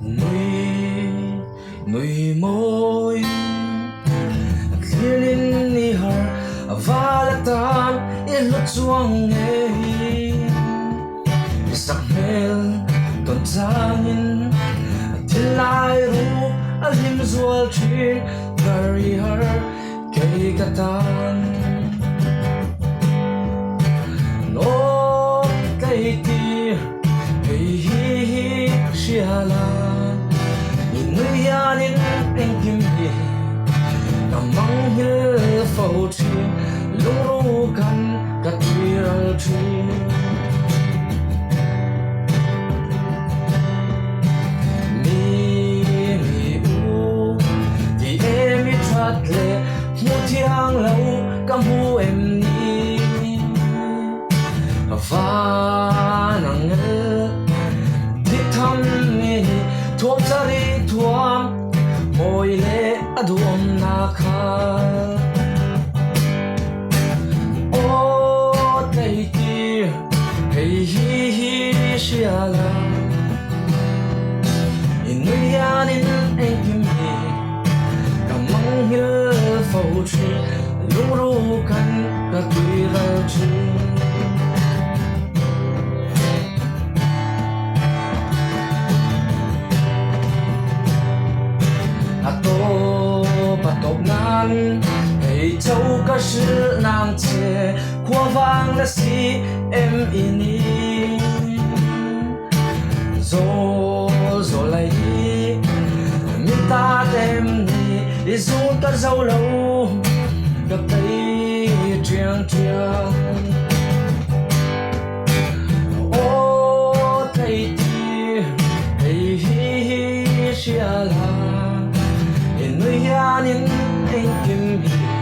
Nui nui mawi Thlir in i har a val atan i hlu chuang ngei I sak hmel tawn changin thil lai ruk a hlim zual thin Tar i har kei ka tan Naw tlei tir hei hi hi hria la I nui hianin engkim hi ka manghil fo thin Lungru kan ka tuiral thin. Mi mi u ti em i that le hmu thiang lo ka hmu em ni Van angel dik tham mi thuam chari thuam mawi le a duhawm na kha Aw tleitir hei hi hi hria la I nui hianin engkim hi ka manghil fo thin Lungru kan ka tui ral thin. A tawp a tawp nan hei cho ka hrilh nang che khua vang na si em i ni Zawl zawl ai hi min ta tem ni i zun ka zo lo ka tei ṭiang ṭiang. Aw tleitir hei hi hi hria la, i nui hianin engkim hi.